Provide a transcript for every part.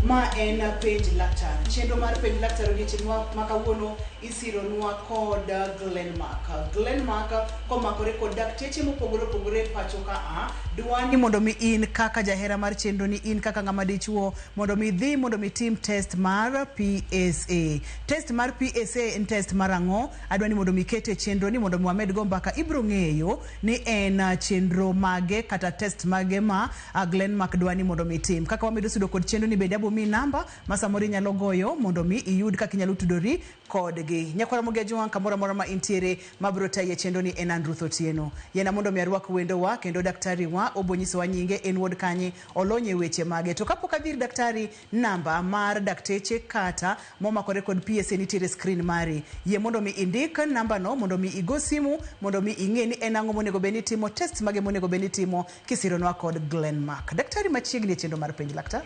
Ma en Penj Laktar. Chenro mar Penj Laktar odiechieng' ma kawuono isironwa kod Glenmark. Glenmark komakore kod dakteche mopogore opogore pacho ka a, dwa ni mondo mi in kaka jahera mar chenro ni, in kaka ng'ama dichuo, mondo mi idhi mondo mi itim test mar PSA. Test mar PSA en test mar ang'o? Adwa ni mondo mi ikete e chenro ni mondo mi wamed go mbaka. Ibro ng'eyo ni en chenro mage kata test mage ma Glenmark dwa ni mondo mi itim. Kaka wamedo sudo kod chenro ni bende abo miyi namba ma samoro inyalo goyo mondo mi iyud kaka inyalo tudori kodgi. Nyakwar Ramogi Ajwang' kamoro amora ma intiere mabro tayi e chenro ni en an Ruth Otieno. Yiena mondo mi arwak wendowa kendo daktari wa obo nyisowa nyinge, en wuod kanye, olony e weche mage. To kapok adhi ir daktari, namba mar dakteche kata momakore kod PSA nitiere e screen mari. Yie mondo mi indik namba no mondo mi igo simu mondo mi ing'e ni en ang'o monego bed ni itimo, test mage monego bed ni itimo kisironwa kod Glenmark. Daktari machiegni e chenro mar Penj Laktar.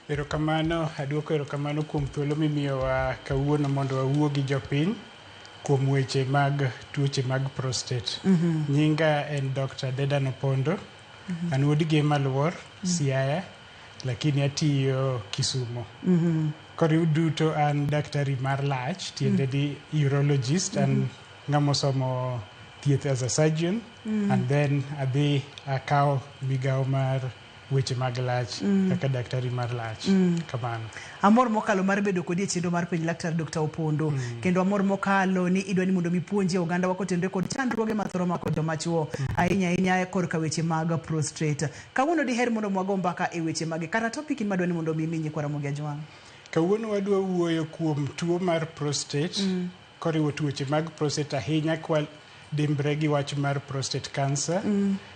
Erokamano, aduoko erokamano kuom thuolo mimiyowa kawuono mondo wawuo gi jopiny kuom weche mag tuoche mag prostate. Nyinga en Dr. Dedan Opondo. An wuod Gema Luor, Siaya, lakini atiyo Kisumo. Koriw duto an daktari mar lach, tiende ni urologist, an ng'ama osomo thieth as a surgeon, and then adhi akawo migawo mar weche mag lach kaka daktari mar lach. Kamano. Amor mokalo mar bedo kodi e chenro mar Penj Laktar Dr. Opondo. Kendo amor mokalo ni idwa ni mondo mipuonjie oganda wa kotenore kod chandruoge mathoro mako joma chuo ahinya ahinya korka weche mag prostate. Kawuono diher mondo wago mbaka e weche mage kata topic in madwa ni mondo mi imi nyikwa Ramogi Ajwang'. Kawuono wadwa wuoyo kuom tuo mar prostate koriwo tuoche mag prostate ahinya kwa dimbre gi wach mar prostate cancer,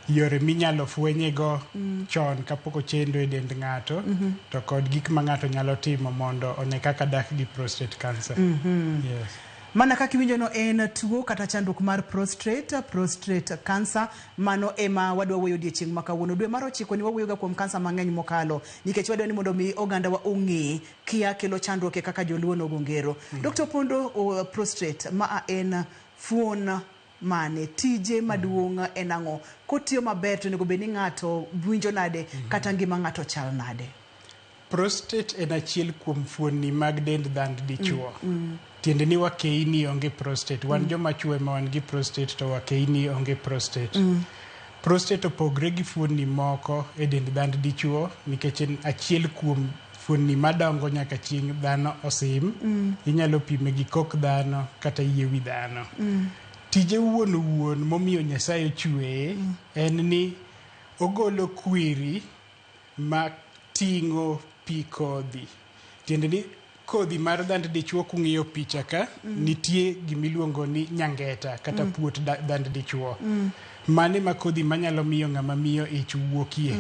yore minyalo fwenyego chon kapok ochendo e dend ng'ato, to kod gik ma ng'ato nyalo timo mondo one kaka dak gi prostate cancer. Yes. Mana kaka iwinjo no en tuo kata chandruok mar prostate, prostate cancer, mano ema wadwa wuoyo odiechieng' ma kawuono. Dwe mar ochiko ni wawuoyoga kuom kansa mang'eny mokalo nikech wadwa ni mondo mi oganda wa ong'e kia kelo chandruok e kaka joluo nogo ngero. Dr. Opondo, prostate ma en fuon mane, tije maduong' en ang'o? Kotiyo maber to onego bed ni ng'ato winjo nade kata ngima ng'ato chal nade? Prostate en achiel kuom fuonni mag dend dhand dichuo. Tiende ni wakeini onge prostate. Wan joma chuo ema wan gi prostate to wakeini onge prostate. Prostate opogre gi fuonni moko e dend dhand dichuo nikech en achiel kuom fuonni madongo nyaka chieng' dhano osim. Inyalo pime gi kok dhano kata yie wi dhano. Tije wuon wuon momiyo Nyasaye ochweye en ni ogolo kwiri ma ting'o pi kodhi. Tiende ni kodhi mar dhand dichuo kung'iyo picha ka, nitie gimiluongo ni nyangeta kata puot dhand dichuo. Mane ma kodhi manyalo miyo ng'ama miyo ich wuokie.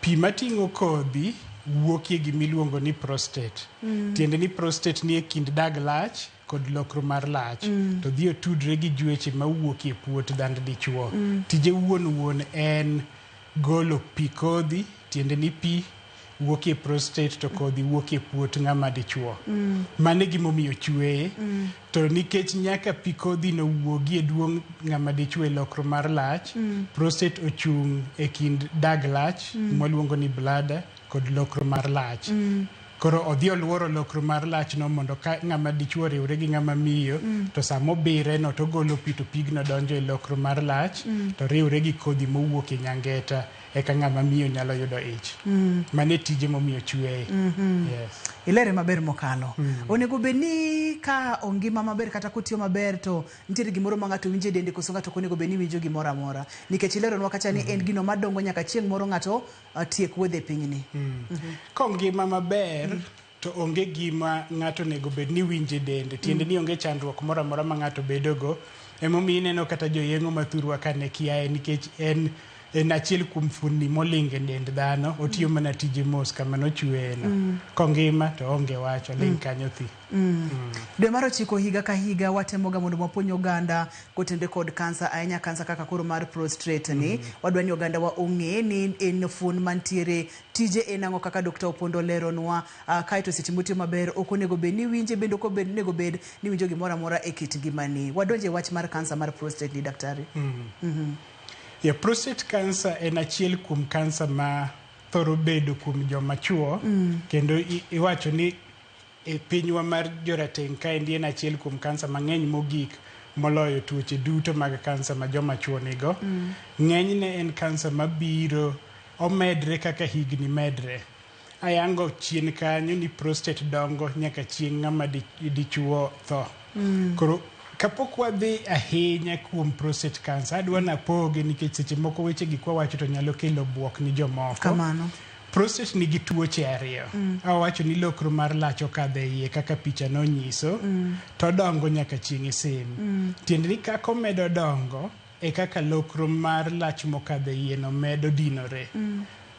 Pi mating'o kodhi wuokie gimiluongo ni prostate. Tiende ni prostate nie kind dag lach kod lokro mar lach to dhi otudre gi jweche mawuokie puot dhand dichuo. Tije wuon wuon en golo pi kodhi, tiende ni pi wuokie prostate to kodhi wuokie puot ng'ama dichuo. Mano e gimomiyo chweye. To nikech nyaka pi kodhi no wuogi e duong' ng'ama dichuo e lokro mar lach, prostate ochung' e kind dag lach mwaluongo ni bladder kod lokro mar lach. Koro odhi oluoro lokro mar lach no mondo ka ng'ama dichuo oriwre gi ng'ama miyo to sama obire no to ogolo pi to pigno donjo e lokro mar lach to riwre gi kodhi mowuok e nyangeta eka ng'ama miyo nyalo yudo ich. Mano e tije momiyo chweye. Yes. Ilere maber mokalo. Onego bed ni ka ongima maber kata kotiyo maber to nitiere gimoro ma ng'ato winjo e dende koso ng'ato ok onego bed ni winjo gimoro amora. Nikech ileronwa kacha ni en gino madongo nyaka chieng' moro ng'ato tiek wuodhe e pinyni. Kongima maber to onge gima ng'ato onego bed ni winjo e dende. Tiende ni onge chandruok moro amora ma ng'ato bedogo. Emomiyo ineno kata joyeng'o mathurwa ka ne kiaye nikech en en achiel kuom fuonni moling' e dend dhano. Otiyo mana tije mos kama nochweye no. Kongima to onge wach, oling' kanyo thi. Dwe mar ochiko higa ka higa watemoga mondo wapuonj oganda kotenore kod kansa ahinya kansa kaka koro mar prostate ni. Wadwa ni oganda wa ong'e ni en fuon mantiere, tije en ang'o kaka Dr. Opondo oleronwa. Kaeto seche motiyo maber ok onego bed ni winje bende ok onego bed ni winjo gimoro amora e kit ngimani. Wadonje wach mar kansa mar prostate ni daktari. Yeah, prostate cancer en achiel kuom kansa ma thoro bedo kuom joma chuo kendo iwacho ni e pinywa mar jorateng' kaendi en achiel kuom kansa mang'eny mogik moloyo tuoche duto mag kansa ma joma chuo nigo. Ng'enyne en kansa mabiro omedre kaka higni medre. Ayango chien kanyo ni prostate dongo nyaka chieng' ng'ama dichuo tho. Koro kapok wadhi ahinya kuom prostate cancer, adwa napoge nikech seche moko weche gi kwawacho to nyalo kelo buok ni jomoko. Kamano. Prostate nigi tuoche ariyo. Awacho ni lokro mar lach okadho e iye kaka picha nonyiso, to odongo nyaka chieng' isim. Tiende ni kaka omedo dongo, e kaka lokro mar lach mokadho e iye no medo dinore.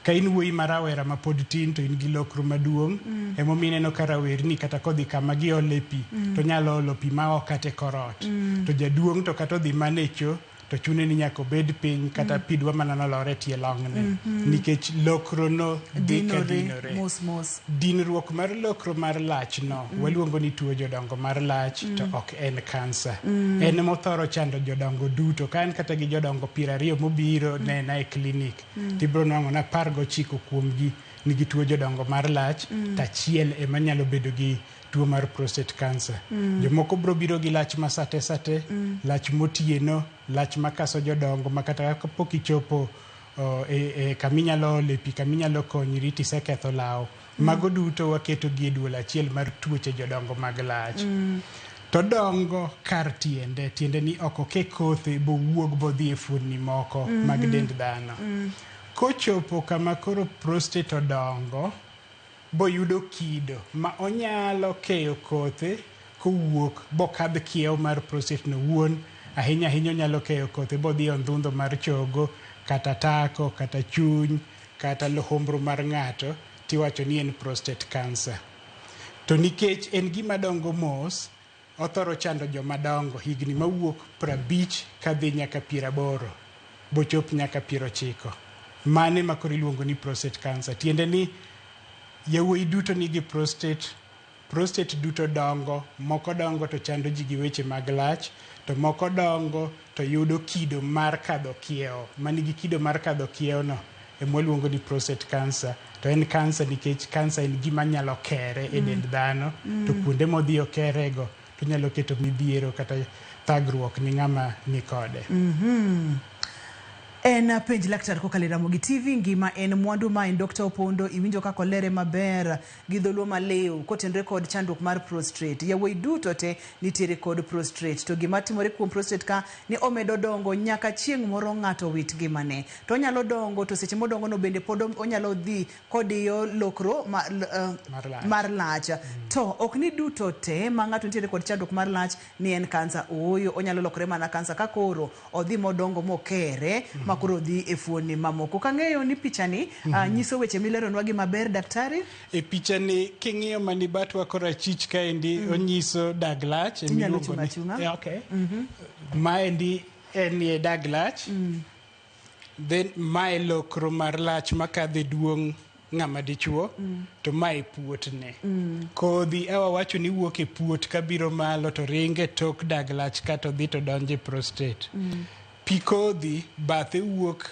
Ka in wuoyi ma rawera ma pod tin to in gi lokro maduong', emomiyo ineno ka rawerni kata kodhi kama giole pi, to onyalo olo pi ma ok kata e kor ot. To jaduong' to kata odhi mana e cho, to chune ni nyaka obed piny kata pi dwa mana nolor e tie long'ne. Nikech lokro no dhi ka dinore. Mos mos. Dinruok mar lokro mar lach no, waluongo ni tuo jodongo mar lach, to ok en kansa. En mothoro chando jodongo duto. Ka en kata gi jodongo 20 mobiro nena e klinik, tibiro nwang'o ni 19 kuomgi nigi tuo jodongo mar lach, to achiel ema nyalo bedo gi tuo mar prostate cancer. Jomoko biro biro gi lach ma sate sate, lach motieno, lach makaso jodongo ma kata kapok ichopo e kaminyalo ole pi, kaminyalo konyri tiseketho law. Mago duto waketo gi e duol achiel mar tuoche jodongo mag lach. To dongo kar tiende, tiende ni ok oke kothe bowuog bodhi e fuonni moko mag dend dhano. Kochopo kama koro prostate odongo, boyudo kido ma onyalo keyo kothe kowuok bokadh kiewo mar prostate no wuon, ahinya ahinya onyalo keyo kothe bodhi e ondhundho mar chogo, kata tako, kata chuny, kata lohombro mar ng'ato, tiwacho ni en prostate cancer. To nikech en gima dongo mos, othoro chando joma dongo higni mawuok 50 kadhi nyaka 80, bochop nyaka 90. Mane ma koro iluongo ni prostate cancer. Tiende ni yawuoyi duto nigi prostate, prostate duto dongo, moko dongo to chando ji gi weche mag lach, to moko dongo to yudo kido mar kadho kiewo. Manigi kido mar kadho kiewo no ema waluongo ni prostate cancer. To en cancer nikech cancer en gima nyalo kere e dend dhano, to kuonde modhi okerego to nyalo keto midhiero kata thagruok ni ng'ama ni kode. En penj laktar kokalo e Ramogi TV, ngima en mwandu. Ma en Dr. Opondo, iwinjo kaka olere maber gi dholuo maliw kotenore kod chandruok mar prostate. Yawuoyi duto te nitiere kod prostate, to gima timore kuom prostate ka ni omedo dongo nyaka chieng' moro ng'ato wit ngimane. To onyalo dongo, to seche modongo no bende pod onyalo dhi kodiyo lokro mar lach. Mar lach. To ok ni duto te ma ng'ato nitiere kod chandruok mar lach ni en kansa. Ooyo, onyalo lokore mana kansa ka koro odhi modongo mokere ma koro odhi e fuonni mamoko. Kang'eyo ni pichani nyiso weche mileronwa gi maber, daktari. E pichani king'iyo mani batwa korachich kaendi onyiso dag lach. Inyalo chung' achung'a. Yeah, okay. Maendi en e dag lach. Then mae lokro mar lach makadho e duong' ng'ama dichuo, to mae puotne. Kodhi awa wacho ni wuok e puot kabiro malo to ringe tok dag lach ka to dhi to donjo e prostate. Pi kodhi bathe wuok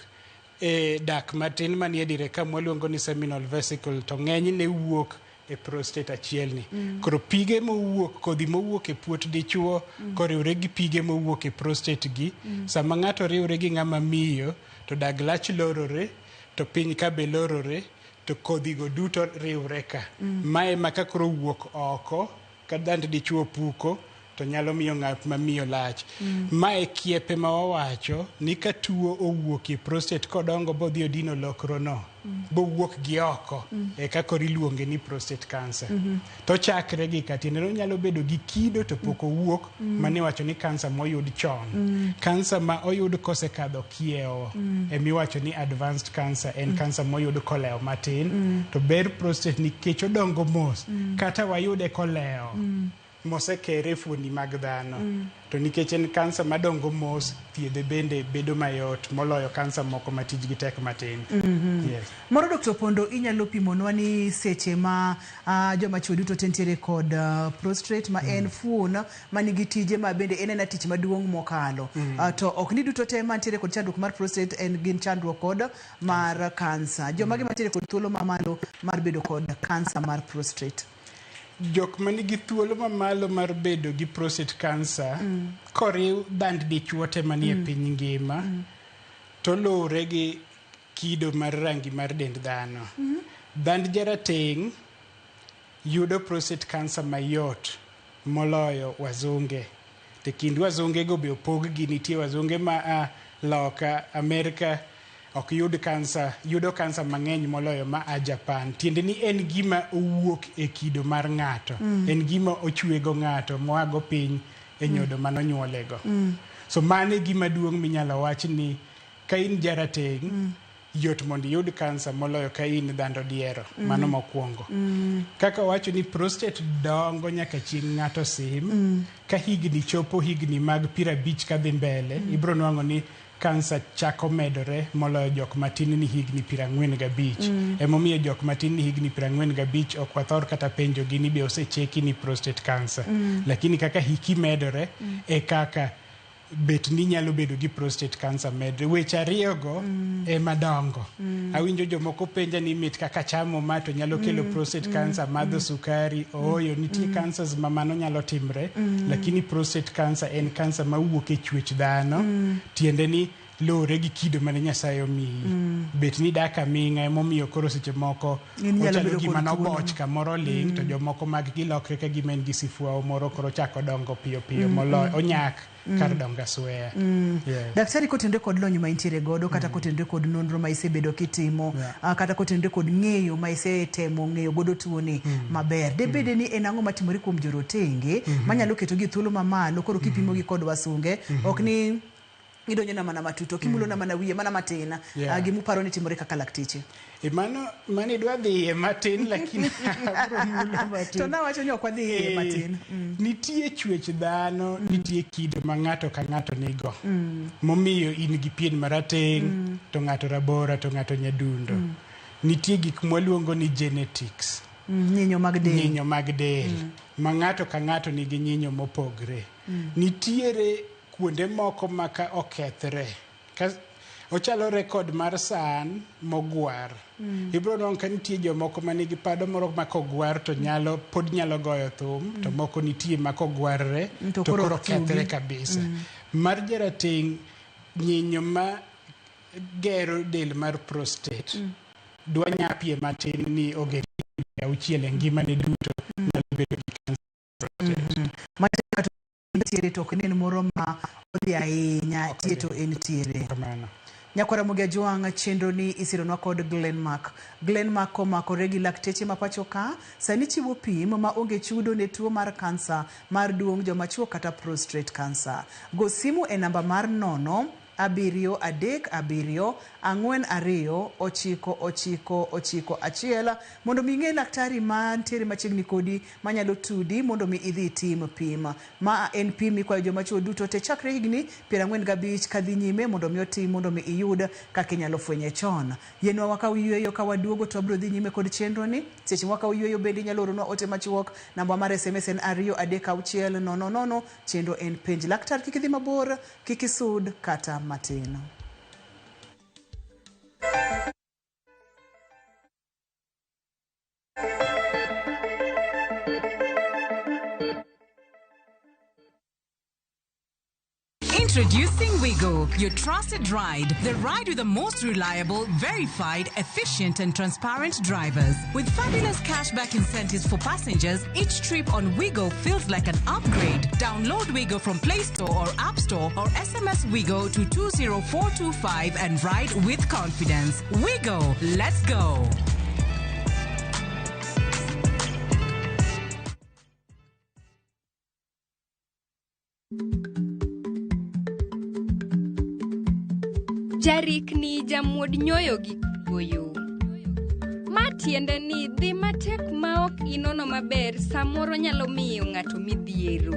e dak matin manie dire ka mwaluongo ni seminal vesicle, to ng'enyne wuok e prostate achiel ni. Koro pige mowuok, kodhi mowuok e puot dichuo koriwre gi pige mowuok e prostate gi, sama ng'ato riwre gi ng'ama miyo to dag lach lorore, to piny ka be lorore, to kodhi go duto riwre ka. Mae ma ka koro wuok oko, ka dhand dichuo puko, to nyalo miyo ng'at ma miyo lach. Mae kiepe ma wawacho ni ka tuo owuok e prostate kodongo bodhi odino lokro no, bowuok gi oko, eka koro iluonge ni prostate cancer. To chakre gi ka, tiende ni onyalo bedo gi kido to pok owuok, mane iwacho ni kansa moyud chon. Kansa ma oyud kosekadho kiewo, emiwacho ni advanced cancer, en kansa moyud kolewo matin. To ber prostate nikech odongo mos, kata wayude kolewo. mosekere e fuoni mag dhano. To nikech en kansa madongo mos, thiedhe bende bedo mayot moloyo kansa moko ma tijgi tek matin. Yes. Moro Dr. Opondo, inyalo pimonwa ni seche ma joma chuo duto te nitiere kod prostate ma en fuon manigi tije ma bende en ena tich maduong' mokalo. To ok ni duto te mantiere kod chandruok mar prostate en gin chandruok kod mar kansa. Joma gi mantiere kod thuolo mamalo mar bedo kod kansa mar prostate. Jok manigi thuolo mamalo mar bedo gi prostate cancer, koriw dhand dichuo te manie piny ngima, to luwre gi kido mar rangi mar dend dhano. Dhand jarateng' yudo prostate cancer mayot moloyo wazunge. To kind wazunge go be opog gi, nitie wazunge ma a loka Amerika ok yud kansa, yudo kansa mang'eny moloyo ma a Japan. Tiende ni en gima owuok e kido mar ng'ato. En gima ochwego ng'ato moago piny e nyodo manonyuolego. So mano e gima duong' minyalo wach ni ka in jarateng', yot mondo iyud kansa moloyo ka in dhando diero. Mano mokwongo. Kaka wacho ni prostate dongo nyaka chieng' ng'ato sim, ka higni chopo higni mag 50 kadhi mbele, ibro nwang'o ni kansa chako medore moloyo jok matin ni higni 45. Emomiyo jok matin ni higni 45 ok wathor kata penjo gi ni be osecheki ni prostate cancer. Lakini kaka hiki medore, e kaka bet ni nyalo bedo gi prostate cancer medre. Weche ariyogo ema dongo. Awinjo jomoko penja ni mit kaka chamo ma to nyalo kelo prostate cancer, madho sukari. Ooyo, nitie cancers ma mano nyalo timre, lakini prostate cancer en kansa mawuok e chwech dhano. Tiende ni luwore gi kido mane Nyasaye omiyi. Bet ni dak aming'a emomiyo koro seche moko In nyalo ochalo bedo gima kod tuono. noboch kamoro ling', to jomoko mag gi lokre ka gima en gi sifwao moro koro chako dongo piyo piyo moloyo onyak kar dongo asweya. Yes. Daktari, kotenore kod lony ma intiere godo, kata kotenore kod nonro ma isebedo kitimo, kata kotenore kod ng'eyo ma isetemo ng'eyo godo tuoni maber, debede ni en ang'o matimore kuom jorotenge manyalo ketogi e thuolo mamalo koro kipimo gi kod wasunge? Ok ni idonjo na mana matut, ok imulo na mana wiye mana matin, gimuparo ni timore kaka lakteche. E mano mano idwa dhiye matin, lakini abro mulo matin. To nawacho ni ok wadhi iye matin. Nitie chwech dhano, nitie kido ma ng'ato ka ng'ato nigo. Momiyo in gi pien marateng', to ng'ato rabora, to ng'ato nyadundo. Nitie gik mwaluongo ni genetics. Nyinyo mag del. Nyinyo mag del. Ma ng'ato ka ng'ato nigi nyinyo mopogre. Nitiere kuonde moko ma ka okethre. Ka ochalo record mar san mogwar. Ibro nwang'o ka nitie jomoko manigi pado moro ma kogwar to nyalo pod nyalo goyo thum, to moko nitie ma kogwarre To to koro koro ok tugi. kethre kabisa. Mar jarateng' nyinyo ma gero del mar prostate dwa nyapie matin ni oger auchiel e ngimane duto nyalo bedo gi kansa prostate. Matiende nitiere to ok ni en moro ma odhi ahinya, tie to en tiere. Kamano. Nyakwara Ramogi Ajwang', chenro ni isironwa kod Glenmark. Glenmark omakore gi lakteche ma pacho ka, sani chiwo pim ma onge chudo ne tuo mar kansa mar duong' joma chuo kata prostate cancer. Go simu e namba mar 0 7 3 7 4 2 9 9 1 mondo mi ing'e laktari mantiere machiegni kodi manyalo tudi mondo mi idhi itim pim. Ma en pim mikwayo joma chuo duto te chakre higni 45 kadhi nyime mondo mi otim mondo mi iyud kaka inyalo fwenye chon. Yienwa wakaw yueyo, ka waduogo to wabiro dhi nyime kod chenro ni. Seche mwakaw yueyo bende inyalo oronwa ote machuok. Namba mar SMS en 2 3 6 0 0. Chenro en penj laktar. Kik idhi mabor, kik isud kata matin. Introducing Wigo, your trusted ride. The ride with the most reliable, verified, efficient, and transparent drivers. With fabulous cashback incentives for passengers, each trip on Wigo feels like an upgrade. Download Wigo from Play Store or App Store or SMS Wigo to 20425 and ride with confidence. Wigo, let's go. Jarikni jamuod nyoyo gi kuoyo. Ma Tiende ni dhi matek ma ok inono maber samoro nyalo miyo ng'ato midhiero.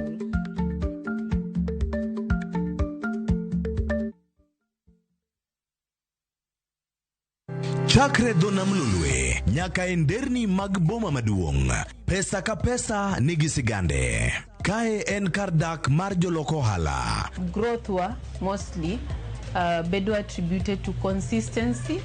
Chakre dho nam Lolwe nyaka e nderni mag boma maduong', pesa ka pesa nigi sigande. Kae en kar dak mar jolok ohala. Growth wa mostly bedo attributed to consistency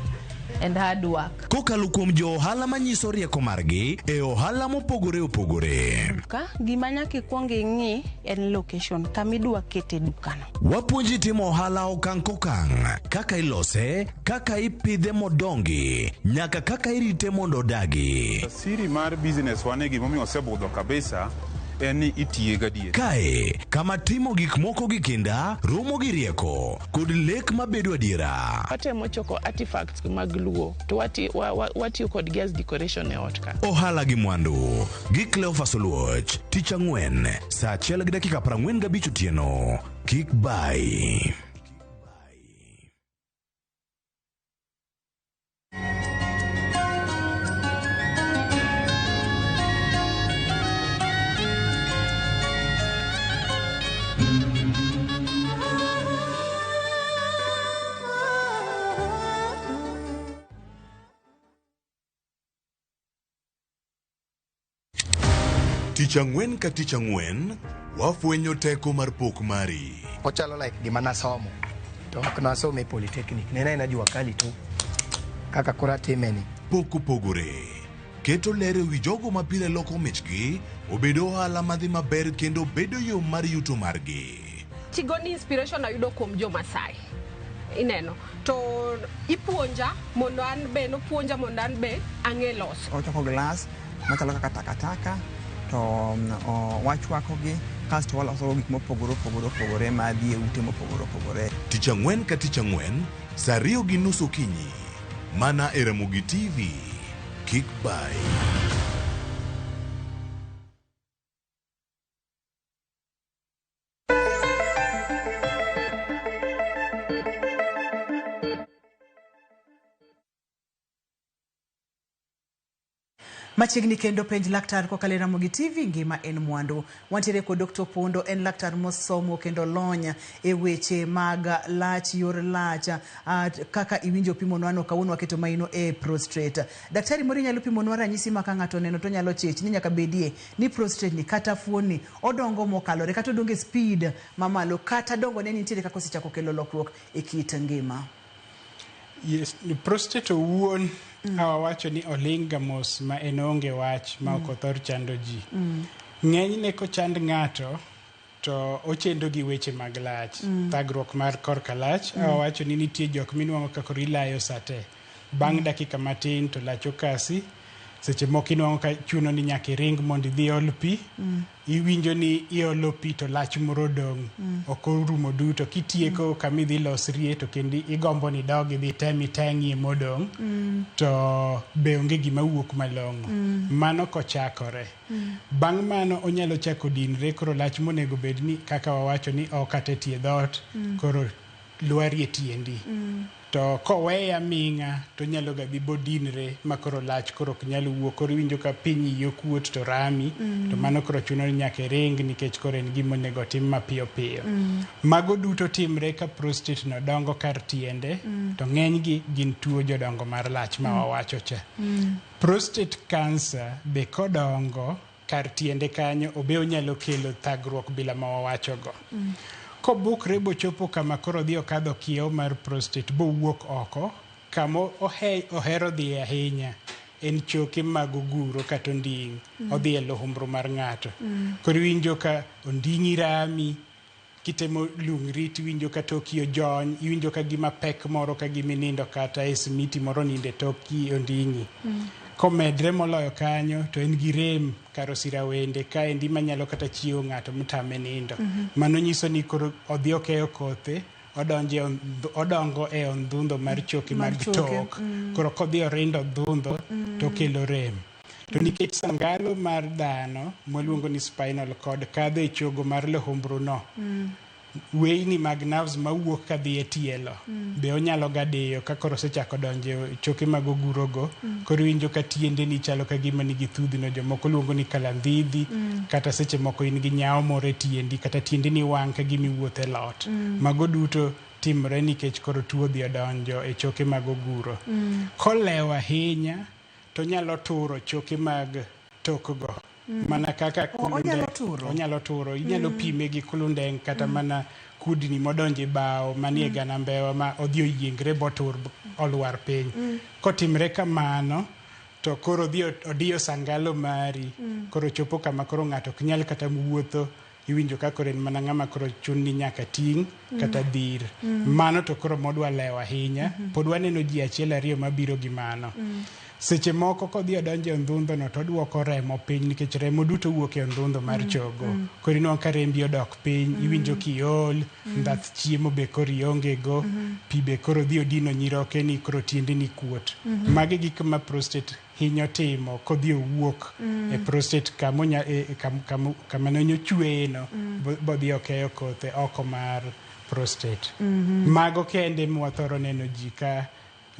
and hard work. Kokalo kuom jo ohala manyiso rieko margi e ohala mopogore opogore. Ka gima nyaka ikwong ing'i en location kama idwa kete dukano. Wapuonji timo ohala okang' kokang', kaka ilose, kaka ipidhe modongi, nyaka kaka irite mondo odagi. Siri mar business wa ni gimomiyo osebudho kabisa en ni itiye gadier. Kae, kama timo gik moko gi kinda, romo gi rieko, kod lek mabedo adiera. Watemo choko artifacts mag Luo to watiyo kodgi as decoration e ot ka. Ohala gi mwandu gi Cleophas Oluoch, tich ang'wen, saa achiel gi dakika 45 otieno. Kik bai. Tich ang'wen ka tich ang'wen, wafwenyo teko mar pok mari. Ochalo like gima nasomo to ok nasomo e polytechnic, ne en aena jua kali tu kaka koro atime ni. Pok opogore. Keto ler e wi jogo ma pile loko michgi obedo ohala madhi maber kendo bedo yo mar yuto margi. Tigoni inspiration ayudo kuom jo Masai. Ineno. To ipuonja mondo an be nopuonja mondo an be ang'e loso. Ochoko glass machalo kaka takataka to wachwakogi kasto waloso gik mopogore opogore opogore madhi e ute mopogore opogore. Tich ang'wen ka tich ang'wen, saa 2:30 okinyi. Mana e Ramogi TV. Kik bai. Machiegni kendo penj laktar kokalo e Ramogi TV, ngima en mwandu. Wantiere kod Dr. Pondo, en laktar mosomo kendo lony e weche mag lach, yor lach, kaka iwinjo pimonwa no kawuono waketo maino e prostate. Daktari moro inyalo pimonwa ranyisi ma ka ng'ato oneno to nyalo chich ni nyaka bedie ni prostate ni kata fuon ni odongo mokalore kata odongo e speed mamalo kata dongo ne nitiere kaka osechako kelo lokruok e kit ngima. Yes, prostate owuon awawacho ni oling' ga mos ma en onge wach ma ok othor chando ji. Ng'enyne kochand ng'ato to ochendo gi weche mag lach, thagruok mar korka lach. Awawacho ni nitie jok minwang'o ka koro ilayo sate. Bang' dakika matin to lach okasi. Seche moko inwang'o ka chuno ni nyaka iring mondo idhi ol pi. Iwinjo ni iolo pi to lach moro odong'. Ok orumo duto. Kitieko kama idhi losrie to kendo igombo ni idog idhi tem iteng'ie modong'. To be onge gima wuok malong'o. Mano kochakore. Bang' mano onyalo chako dinre koro lach monego bed ni kaka wawacho ni ok kata e tie dhoot koro lwarie tiendi. To koweye aming'a to onyalo ga dhi bodinre ma koro lach koro ok nyal wuok. Koro iwinjo ka piny iyi okuot to rami. To mano koro chuno ni nyaka iring nikech koro en gima onego otim mapiyo piyo. Mago duto timre ka prostate no dongo kar tiende to ng'enygi gin tuo jodongo mar lach ma wawacho cha. Prostate cancer be kodongo kar tiende kanyo obe onyalo kelo thagruok bila ma wawacho go. Kobukre bochopo kama koro dhi okadho kiewo mar prostate bowuok oko, kama ohero dhiye ahinya en choke mag oguro kata onding'. Odhi e luhumbru mar ng'ato. Koro iwinjo ka onding'i rami, kitemo lung'ri tiwinjo ka toki ojony, iwinjo ka gima pek moro ka gima inindo kata e simiti moro onindo e toki onding'i. Komedre moloyo kanyo to en gi rem kar osirawende kaendi manyalo kata chiewo ng'ato mtame nindo. Mano nyiso ni koro odhi okeyo kothe, odongo e ondhundho mar choke mag tok. Koro kodhi orindo odhundho to okelo rem. To nikech sangalo mar dhano mwaluongo ni spinal cord kadho e chogo mar luhumbru no, Weyni mag nerves mawuok kadhi e tielo be onyalo ga diyo ka koro osechako donjo e choke mag ogurogo. Koro iwinjo ka tiendeni chalo ka gima nigi thudhno, jomoko luongo ni kalandhidhi, kata seche moko in gi nyawo moro e tiendi, kata tiendeni wang' ka gima iwuotho e lot. Mago duto timre nikech koro tuo odhi odonjo e choke mag oguro. Kolewo ahinya to onyalo turo choke mag tokgo. Mana kaka Onyalo kulundeng'. turo? Onyalo turo. Inyalo pime gi kulundeng' kata mana kudni modonjo e bao manie gana mbewa ma odhi oyiengre botur olwar piny. Kotimre kamano, to koro odhi odiyo sangalo mari. Koro chopo kama koro ng'ato ok nyal kata wuotho. Iwinjo ka koro en mana ng'ama koro chun ni nyaka ting' kata dhir. Mano to koro modwa lewo ahinya. Pod waneno ji achiel ariyo mabiro gi mano. Seche moko kodhi odonjo e ondhundho no to oduoko remo piny nikech remo duto wuok e ondhundho mar chogo. Koro inwang'o ka rembi odok piny, iwinjo kiol, ndhath chiemo be koro ionge go, pi be koro dhi odino nyiroke ni koro tiendeni kuot. Magi gik ma prostate hinyo timo kodhi owuok e prostate kama, kama, kama ne ochweye no bodhi okeyo kothe oko mar prostate. Mago kende mwathoro neno ji ka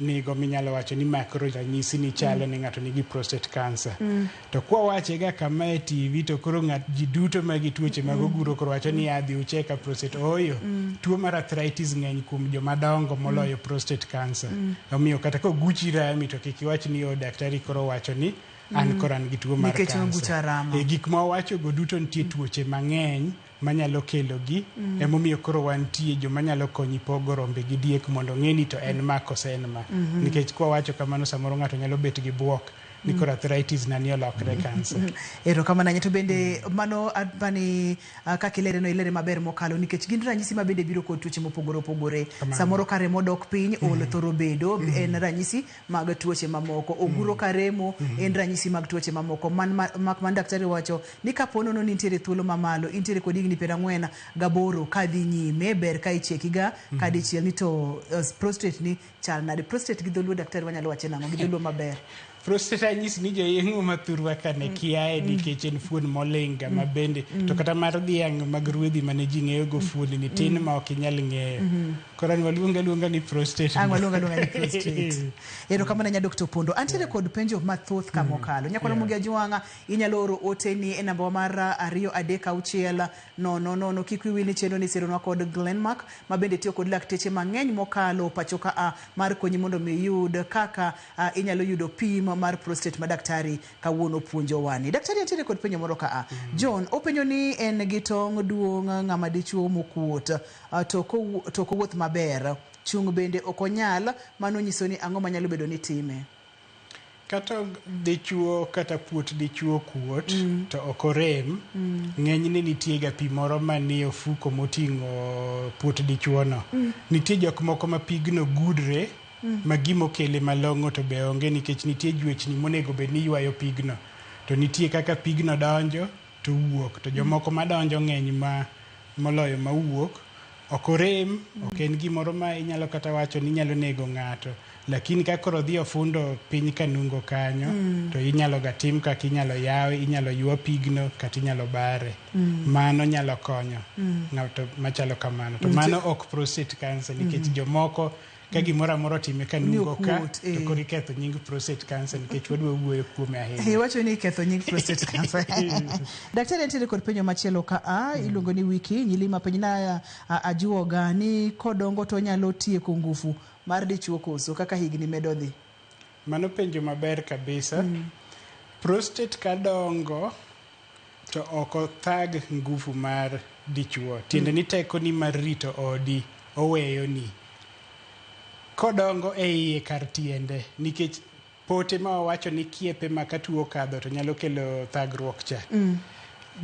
nigo minyalo wacho ni ma koro ranyisi ni chalo ni ng'ato nigi prostate cancer. To kwawache ga kama e TV to koro ng'at ji duto ma gi tuoche mag oguro koro wacho ni adhi ucheka prostate. Ooyo, tuo mar arthritis ng'eny kuom joma dongo moloyo prostate cancer. Omiyo kata koguchi rami to kik iwach ni o daktari koro wacho ni an koro an gi tuo mar Nikech cancer. ogucha rama. E gik ma wawacho go duto nitie tuoche mang'eny manyalo kelo gi. Emomiyo koro wantie joma nyalo konyi pogo rombe gi diek mondo ong'e ni to en ma kose en ma. Nikech kwawacho kamano samoro ng'ato nyalo bet gi buok ni koro arthritis na ni olokre cancer. Erokamano ahinya. To bende mano apani kaka ilere no ilere maber mokalo nikech gin ranyisi ma bende biro kod tuoche mopogore opogore. Kamano. Samoro ka remo dok piny, ol thoro bedo, en ranyisi mag tuoche mamoko. Oguro ka remo, en ranyisi mag tuoche mamoko. Man, mak man daktari wacho ni kapo nono ni intiere thuolo mamalo, intiere kod higni 48 kadhi nyime, ber ka icheki ga kadichiel ni to prostate ni chal nade. Prostate gi dholuo daktari wanyalo wache nang'o gi dholuo maber? Prostate anyisi ni joyeng'o ma thurwa ka ne kiaye nikech en fuon moling' ma bende to kata mar dhiang' mag ruedhi mane ji ng'eyo go fuon ni tin ma ok inyal ng'eyo. Koro an waluonge aluonga ni prostate. Ang' waluongo aluonga ni prostate. Erokamano ahinya Dr. Opondo. Antiere kod penjo mathoth kamokalo. Nyakwara Mogi Ajwang'a, inyalo oro oteni e namba wa mar 236 000. Kik wiyi wil ni chenro ni sironwa kod Glenmark ma bende tiyo kod lakteche mang'eny mokalo pacho ka a mar konyi mondo mi iyud kaka inyalo yudo pim mar prostate ma daktari kawuono puonjowa ni. Daktari antiere kod penjo moro ka a. John openjo ni en gi tong' duong' ng'ama dichuo mokuot to ok owuoth maber. Chung' bende ok onyal, mano nyiso ni ang'o manyalo bedo ni time? Kata dichuo kata puot dichuo kuot to ok orem, ng'enyne nitie ga pi moro manie ofuko moting'o puot dichuo no. Nitie jok moko ma pigno gudre ma gimokele malong'o to be onge nikech nitie juechni monego bed ni ywayo pigno. To nitie kaka pigno donjo to wuok to jomoko madonjo ng'eny ma moloyo mawuok. Ok orem, ok en gimoro ma inyalo kata wacho ni nyalo nego ng'ato. Lakini ka koro odhi ofundo piny kanungo kanyo, to inyalo ga tim kaka inyalo yawe, inyalo ywa pigno kata inyalo bare. Mano nyalo konyo ng'ato machalo kamano. To mano ok prostate cancer nikech jomoko ka gimoro amora otime kanungo ka okuot, to koro iketho nying prostate cancer nikech wadwa wuoyo kuome ahinya. Iwacho ni iketho nying prostate cancer. Daktari antiere kod penjo machielo ka a iluongo ni Wiki Nyilima penjna ajuoga ni kodongo to onyalo tieko ngufu mar dichuo koso kaka higni medo dhi. Mano penjo maber kabisa. Prostate kadongo to ok othag ngufu mar dichuo. Tiende ni tekoni mar rito odi oweyoni. Kodongo e iye kar tiende nikech pote ma wawacho ni kiepe ma ka tuo okadho to nyalo kelo thagruok cha.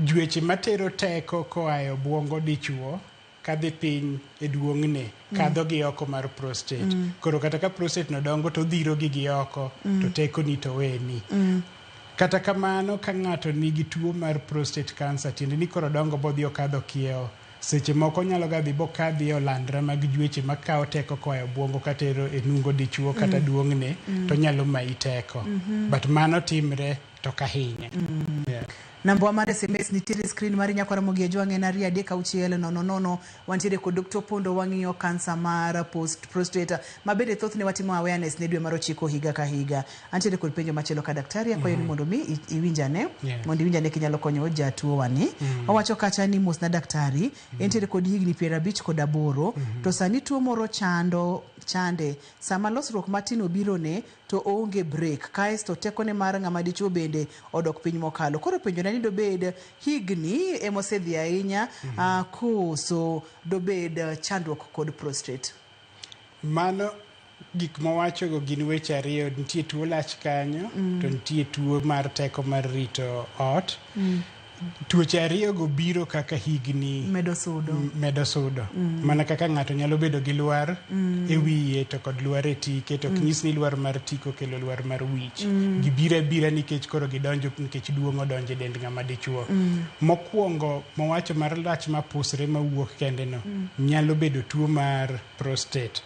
Jweche matero teko koa e obuongo dichuo kadhi piny e duong'ne kadho gi oko mar prostate. Koro kata ka prostate no dongo to odhiro gi gi oko to tekoni to weni. Kata kamano ka ng'ato nigi tuo mar prostate cancer tiende ni koro dongo bodhi okadho kiewo. Seche moko onyalo ga dhi bokadhi e olandra mag jweche makawo teko koa e obuongo katero e nungo dichuo kata duong'ne to nyalo mayi teko. But mano timre to ok ahinya. Yeah. Namba mar SMS nitiere e screen mari nyakwa Ramogi Ajwang' en 23600. Wantiere kod Dr. Opondo wang'iyo kansa mar post prostate ma bende thothne watimo awareness ne dwe mar ochiko higa ka higa. Antiere kod penjo machielo ka daktari akwayo ni mondo mi iwinjane mondo iwinjane kinyalo konyo jatuo wani. Owacho kacha ni mosna daktari, entiere kod higni 58 to sani tuo moro chando chande sama losruok matin obirone to oonge break kaesto tekone mar ng'ama dichuo bende odok piny mokalo. Koro penjona ni dobed higni emosedhi ahinya koso dobed chandruok kod prostate? Mano gik mowachogo gin weche ariyo, nitie tuo lach kanyo to nitie tuo mar teko mar rito ot. Tuoche ariyogo biro kaka higni medo sudo. Medo sudo. Mana kaka ng'ato nyalo bedo gi lwar e wiye to kod lwar e tike to ok nyis ni lwar mar tik okelo lwar mar wich. Gibiro abira nikech koro gidonjo nikech duong' odonjo e dend ng'ama dichuo. Mokwongo mowacho mar lach mapusre mawuok kende no nyalo bedo tuo mar prostate.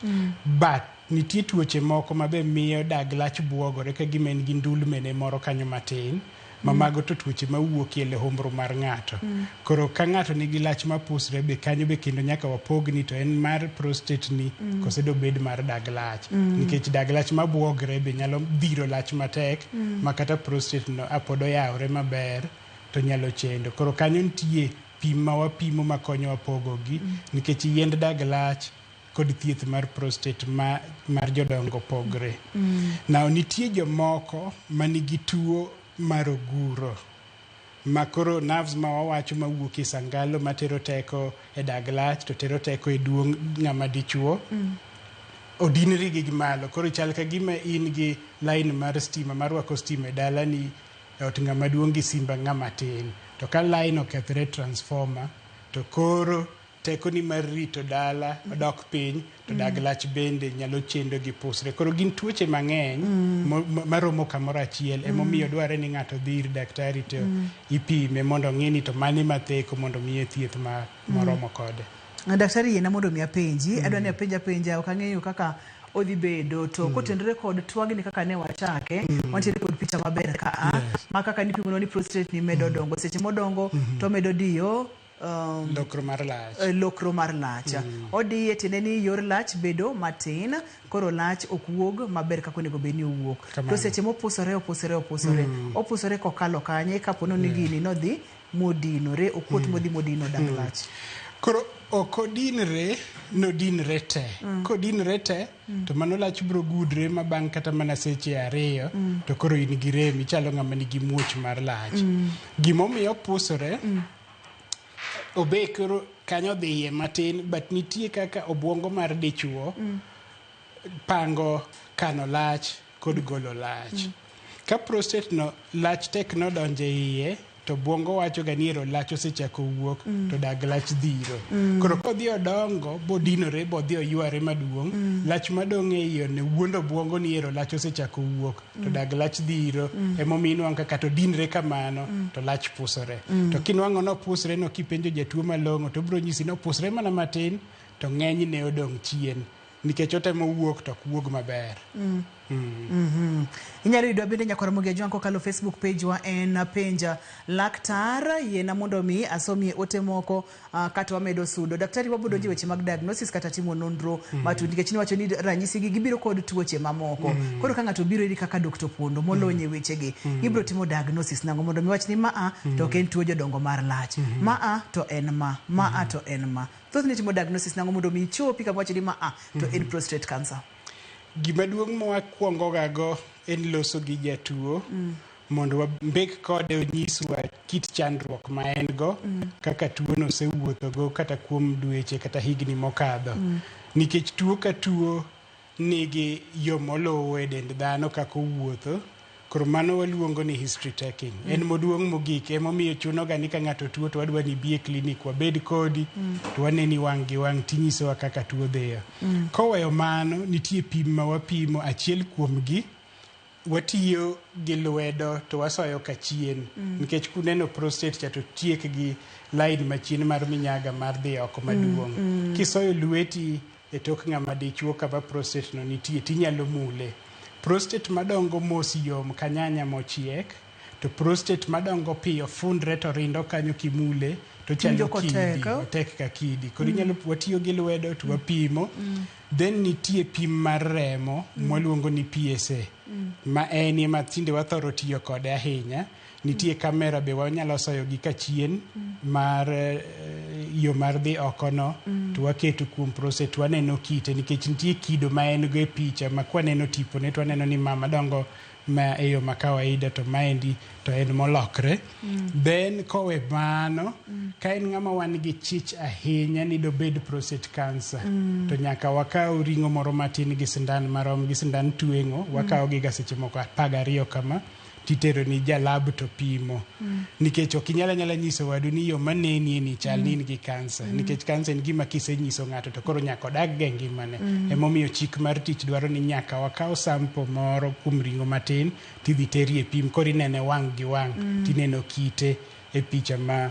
But nitie tuoche moko ma be miyo dag lach buogore ka gima en gi ndulme ne moro kanyo matin ma mago to tuoche mawuok e lehombro mar ng'ato. Koro ka ng'ato nigi lach mapusre be kanyo be kendo nyaka wapog ni to en mar prostate ni kose dobed mar dag lach. Nikech dag lach mabuogre be nyalo dhiro lach matek ma kata prostate no apod oyawre maber to nyalo chendo. Koro kanyo nitie pim ma wapimo makonyowa pogogi nikech yiend dag lach kod thieth mar prostate ma, mar jodongo pogre. Now nitie jomoko manigi tuo mar oguro ma koro nerves ma wawacho mawuok e sangalo matero teko e dag lach to tero teko e duong' ng'ama dichuo odinre gi malo koro chal ka gima in gi line mar stima marwako stima e dalani e ot ng'ama duong' gi simba ng'ama tin to ka line okethre transformer to koro tekoni mar rito dala odok piny to dag lach bende nyalo chendo gi pusre. Koro gin tuoche mang'eny maromo kamoro achiel emomiyo dwarre ni ng'ato dhi ir daktari to ipime mondo ong'e ni to mane matheko mondo miye thieth ma moromo kode. Daktari yiena mondo mi apenji, adwa ni apenj apenja, ok ang'eyo kaka odhi bedo to kotenore kod twagni kaka ne wachake, wantiere kod picha maber ka a ma kaka nipimonwa ni prostate ni medo dongo, seche modongo to omedo diyo Lokro mar lach. Lokro mar lach. Odiye tiende ni yor lach bedo matin, koro lach ok wuog maber kaka onego bed ni owuok. To seche mopusore opusore opusore, opusore kokalo kanye kapo ni gini nodhi modinore, okuot modhi modino dag lach. Koro ok odinre, nodinre te. Kodinre te, to mano lach biro gudre ma bang' kata mana seche 2 to koro in gi rem, ichalo ng'ama nigi muoch mar lach. Gimomiyo opusore, obe koro kanyo dhiye matin, but nitie kaka obuongo mar dichuo pango kano lach kod golo lach. Ka prostate no lach tek nodonjo e iye, to obuongo wacho ga ni ero lach osechako wuok to dag lach dhiro. Koro kodhi odongo bodinore bodhi oyware maduong', lach madong' e iye ne wuondo obuongo ni ero lach osechako wuok to dag lach dhiro. Emomiyo inwang'o ka kata odinre kamano to lach pusore. To kinwang'o nopusre no kipenjo jatuo malong'o to obiro nyisi ni opusre mana matin to ng'enyne odong' chien nikech otemo wuok to ok wuog maber. Inyalo yudwa bende nyakwar Ramogi Ajwang' kokalo Facebook page wa en Penja Laktar. Yiena mondo mi asomie ote moko kata wamedo sudo. Daktari wabiro donjo e weche mag diagnosis kata timo nonro matut nikech niwacho ni ranyisi gi gibiro kod tuoche mamoko. Koro ka ng'ato obiro iri kaka Dr. Opondo molony e wechegi, ibiro timo diagnosis nang'o mondo mi wach ni maa to ok en tuo jodongo mar lach. Maa to en ma, maa to en ma. Thothne timo diagnosis nang'o mondo mi ichopi kama wacho ni maa to en prostate cancer. Gima duong' ma wakwongo ga go en loso gi jatuo mondo wambek kode onyiswa kit chandruok ma en go kaka tuo no osewuothogo kata kuom dweche kata higni mokadho. Nikech tuo ka tuo nigi yo moluwo e dend dhano kaka owuotho, koro mano waluongo ni history taking. En moduong' mogik emomiyo chuno ga ni ka ng'ato tuo to wadwa ni ibi e klinik wabed kodi to waneni wang' gi wang' tinyisowa kaka tuo dhiyo. Koweyo mano, nitie pim ma wapimo achiel kuomgi watiyo gi lwedo to wasoyo kachien nikech kuneno prostate cha to tiek gi line machien mar minyaga mar dhi oko maduong'. Kisoyo lweti e tok ng'ama dichuo kama prostate no nitie tinyalo mule. Prostate madongo mos yom ka nyanya mochiek. To prostate madongo piyo fundre to rindo kanyo kimule to chalo Winjo kotek, kidi, oh? otek ka kidi. Koro inyalo watiyo gi lwedo to wapimo. Then nitie pim mar remo mwaluongo ni PSA. Ma en ema tinde wathoro tiyo kode ahinya. Nitie kamera be wanyalo soyo gi kachien mar yo mar dhi oko no to waketo kuom prostate waneno kite nikech nitie kido ma en go e picha ma kwaneno tipone to waneno ni ma madongo ma e yo ma kawaida to maendi to en molokre. Then kowe mano, ka en ng'ama wan gi chich ahinya ni dobed prostate cancer, to nyaka wakaw ring'o moro matin gi sindan marom gi sindan tweng'o, wakawo gi ga seche moko 12 kama, titero ni jalab to pimo. Nikech ok inyal anyala nyiso wadu ni yo manenie ni chal ni in gi kansa. Nikech kansa en gima kisenyiso ng'ato to koro nyaka odag go e ngimane. Emomiyo chik mar tich dwaro ni nyaka wakaw sample moro kuom ring'o matin tidhi teri e pim koro inene wang' gi wang' tineno kite e picha ma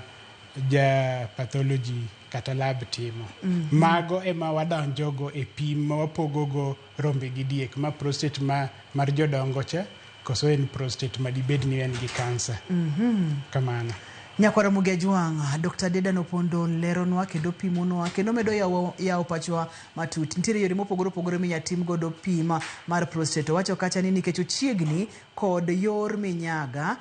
ja pathology kata lab timo. Mago ema wadonjogo e pim ma wapogogo rombe gi diek ma prostate ma mar jodongo cha koso en prostate ma dibed ni en gi kansa. Kamano. Nyakwara Ramogi Ajwang', Dr. Dedan Opondo leronwa kendo pimonwa kendo medo yawo pachwa matut. Nitiere yore mopogore opogore minya tim godo pim mar prostate. Owacho kacha ni nikech ochiegni kod yor minyaga,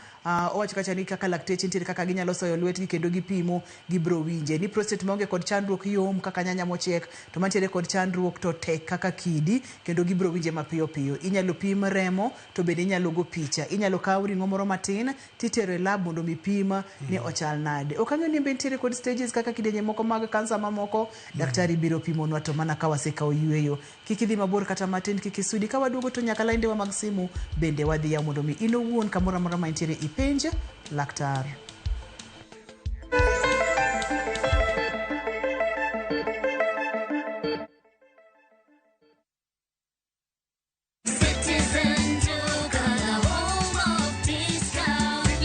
owacho kacha ni kaka lakteche nitiere kaka ginyalo soyo lwetgi kendo gipimo gibro winje. Ni prostate maonge kod chandruok yom kaka nyanya mochiek, to mantiere kod chandruok to tek kaka kidi kendo gibro winje mapiyo piyo. Inyalo pim remo to bende inyalo go picha. Inyalo kaw ring'o moro matin titero e lab mondo mi pim ni ochal nade. Ok ang'eyo ni be nitiere kod stages kaka kidienje moko mag kansa mamoko. Daktari biro pimonwa to mana ka wasekawo yueyo. Kik idhi mabor kata matin, kik isudi. Ka waduogo to nyaka laindewa mag simu bende wadhi yawo mondo mi in owuon kamoro amora ma intiere ipenj laktar.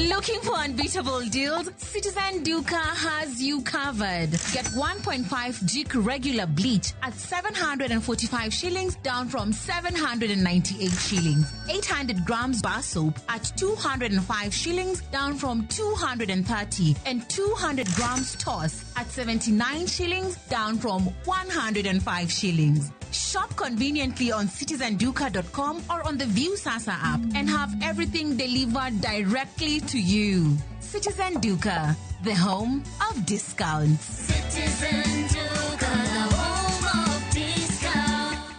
Looking for unbeatable deals? Citizen Duka has you covered. Get 1.5 Jik regular bleach at 745 shillings down from 798 shillings. 800 grams bar soap at 205 shillings down from 230, and 200 grams toss at 79 shillings down from 105 shillings. Shop conveniently on citizenduka.com or on the Viusasa app and have everything delivered directly to you. Citizen Duka, the home of discounts. Citizen Duka, the home of discounts.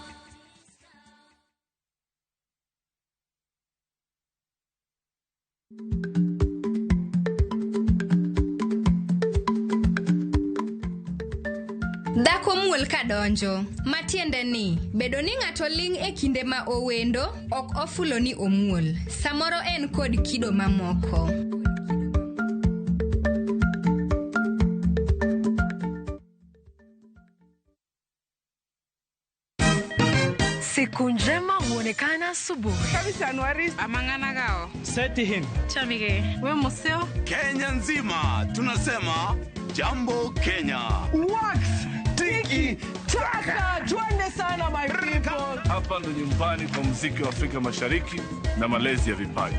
Dhako muol kadonjo, matiende ni bedo ni ng'ato ling' e kinde ma owendo ok ofulo ni omuol. Samoro en kod kido mamoko. Siku njema huonekana asubuhi. Setihin. Chamige. We museo. Kenya nzima tunasema jambo Kenya. Wax tiki taka, twende sana my people. Hapa ndo nyumbani kwa muziki wa Afrika Mashariki na malezi ya vipaji.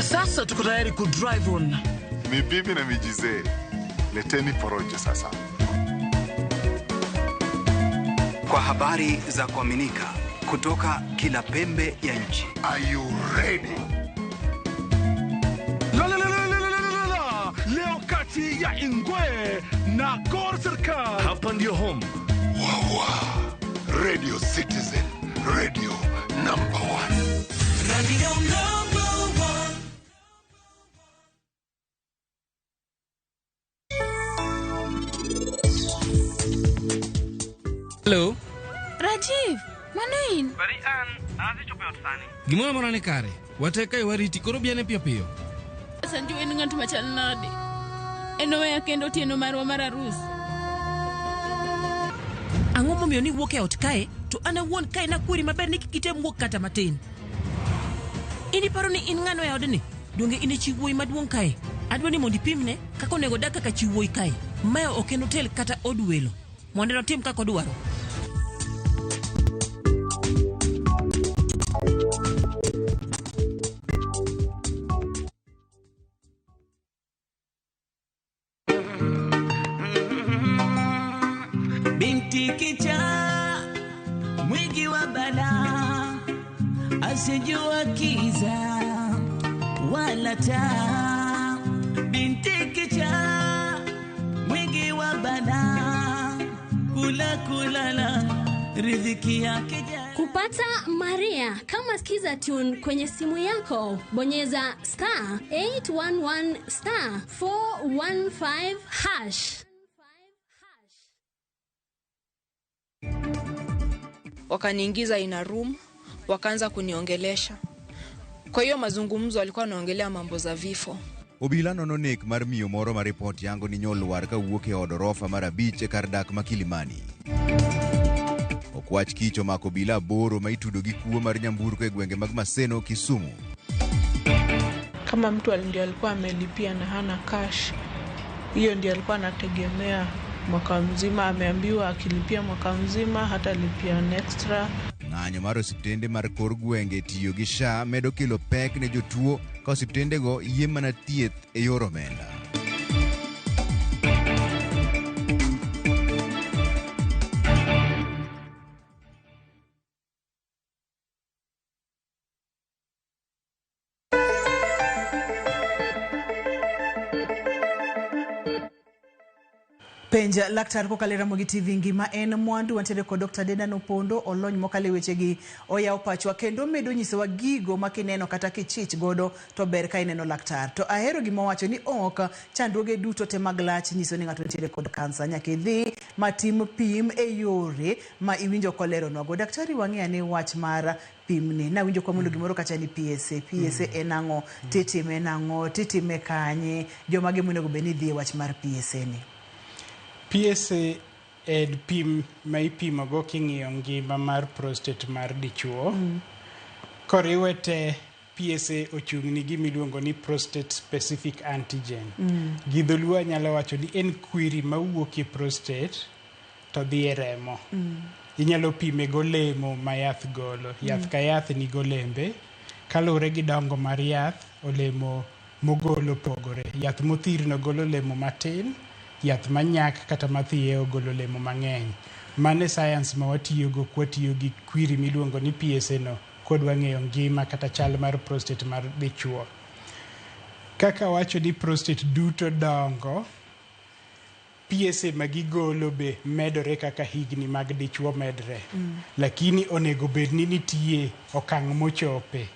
Sasa tuko tayari ku drive on. Ni bibi na mijizee, leteni porojo sasa. Kwa habari za kuaminika kutoka kila pembe ya nchi. Are you ready? La, la, la, la, la, la, la, la. Leo kati ya Ingwe na Gor Serikal. Hapa ndio home. Wawa. Radio Citizen, radio number 1. Radio number 1. Hello. Rajiv, mano in? Bari an, adhi chopo e ot sani. Gimoro amora ni kare. Wate kae wariti koro biane piyo piyo. Sanju en ng'at machal nade? En oweya kendo otieno marwa mar arus. Ang'o momiyo ni wuok e ot kae to an awuon kae nakweri maber ni kik item wuok kata matin. In iparo ni in ng'ano e odni? Donge in e chi wuoyi maduong' kae? Adwa ni mondo ipimne kaka onego odag kaka chi wuoyi kae. Mae ok en hotel kata od welo. Mondo notim kaka odwaro. Binti kichaa mwingi wa balaa, asijua kiza wala taa. Binti kichaa mwingi wa balaa, kula kulala riziki yake. Kupata Maria kama Skiza Tune kwenye simu yako, bonyeza star 811 star 415 hash. Wakaniingiza in a room, wakaanza kuniongelesha. Kwa hiyo mazungumzo walikuwa wanaongelea mambo za vifo. Obila nono nek mar miyo moro ma ripot yango ni nyolwar kawuok e od orofa mar 5 e kar dak ma Kilimani. Okwach kich omako obila 8 ma itudo gi kuo mar nyamburko e gwenge mag Maseno, Kisumu. Kama mtu ndio alikuwa amelipia na hana cash, hiyo ndio alikuwa anategemea mwaka mzima. Ameambiwa akilipia mwaka mzima hatalipia extra. Ng'anyo mar osiptende mar kor gwenge tiyo gi SHA medo kelo pek ne jotuo ka osiptendego yie mana thieth e yor omenda. Penj laktar kokalo e Ramogi TV ngima en mwandu. Wantiere kod Dr. Dedan Opondo, olony mokalo e wechegi, oyawo pachwa kendo medo nyisowa gigo ma kineno kata kichich godo to ber ka ineno laktar. To ahero gima owacho ni ok chandruoge duto te mag lach nyiso ni ng'ato nitiere kod kansa. Nyaka idhi matim pim e yore ma iwinjo koleronwago. Daktari, wang'e ane wach mar pimni. Nawinjo kwamulo gimoro kacha ni PSA. PSA en ang'o? Titime nang'o? Titime kanye? Jomage monego bed ni dhi e wach mar PSA ni? PSA en pim ma ipimogo king'iyo ngima mar prostate mar dichuo. Koriwe te, PSA ochung' ni gima iluongo ni prostate specific antigen. Gi dholuo anyalo wacho ni en kwiri mawuok e prostate to dhi e remo. Inyalo pime golemo ma yath golo. Yath ka yath nigi olembe. Kaluwore gi dongo mar yath, olemo mogolo pogore. Yath mothirno golo olemo matin, yath manyak kata mathiye ogolo olemo mang'eny. Mano e science ma watiyogo kwatiyo gi kwiri miluongo ni PSA no kodwa ng'eyo ngima kata chal mar prostate mar dichuo. Kaka wacho ni prostate duto dongo, PSA ma gigolo be medore kaka higni mag dichuo medre. Lakini onego bed ni nitie okang' mochope.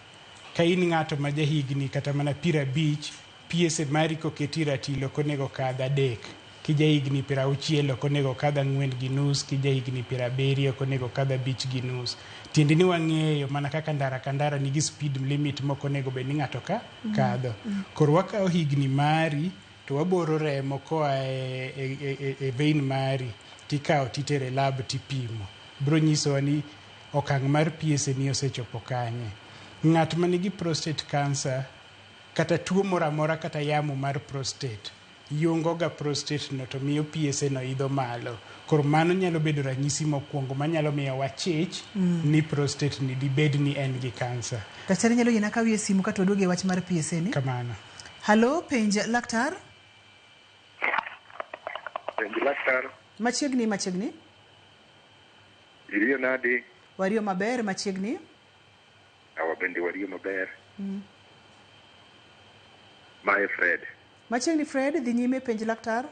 Ka in ng'ato ma jahigni kata mana 50, PSA mari koketi ratil ok onego kadh 3. Kijahigni 60 ok onego kadh 4.5, kijahigni 70 ok onego kadh 5.5. Tiende ni wang'eyo mana kaka ndara ka ndara nigi speed limit mok onego bed ni ng'ato ka kadho. Koro wakawo higni mari to waboro remo koa e vein mari tikawo titere lab tipimo. Biro nyisowa ni okang' mar PSA ni osechopo kanye. Ng'at ma nigi prostate cancer kata tuo moro amora kata yamo mar prostate yungo ga prostate no to miyo PSA no idho malo. Koro mano nyalo bedo ranyisi mokwongo manyalo miyo wachich ni prostate ni dibed ni en gi kansa. Daktari nyalo yiena kawie simu kata waduogo e wach mar PSA ni? Kamano. Halo, penj laktar. Penj laktar. Machiegni, machiegni. Iriyo nade? Wariyo maber, machiegni. Awa bende wariyo maber. Mae Fred. Machiegni Fred, dhi nyime penj laktar.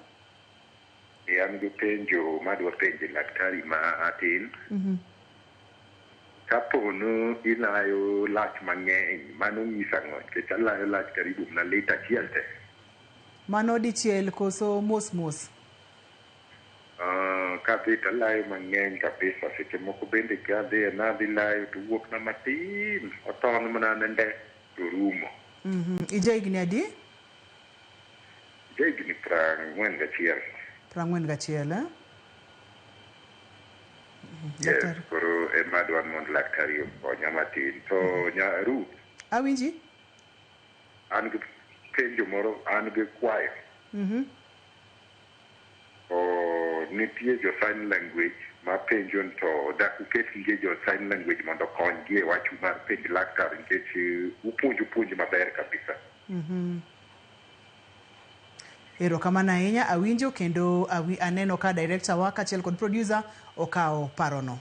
An gi penjo madwa penjo laktari ma atin. Kapo ni ilayo lach mang'eny, mano nyisa ang'o? Nikech alayo lach karibu mana lita achiel te. Mano dichiel koso mos mos? Kadhi to alayo mang'eny kabisa. Seche moko bende kadhi nadhi layo to wuok na matin, oton mana nende to rumo. Ija higni adi? Ija higni 41. 41, eh? Yes, koro ema adwa mondo laktari okonya matin. To Ruth, Awinji? An gi penjo moro, an gi kwayo. Nitie jo sign language ma penjo to dak uket gi jo sign language mondo okonygi e wach mar penj laktar nikech upuonjo puonj maber kabisa. Erokamano ahinya, awinjo kendo aneno ka director wa kaachiel kod producer okawo parono.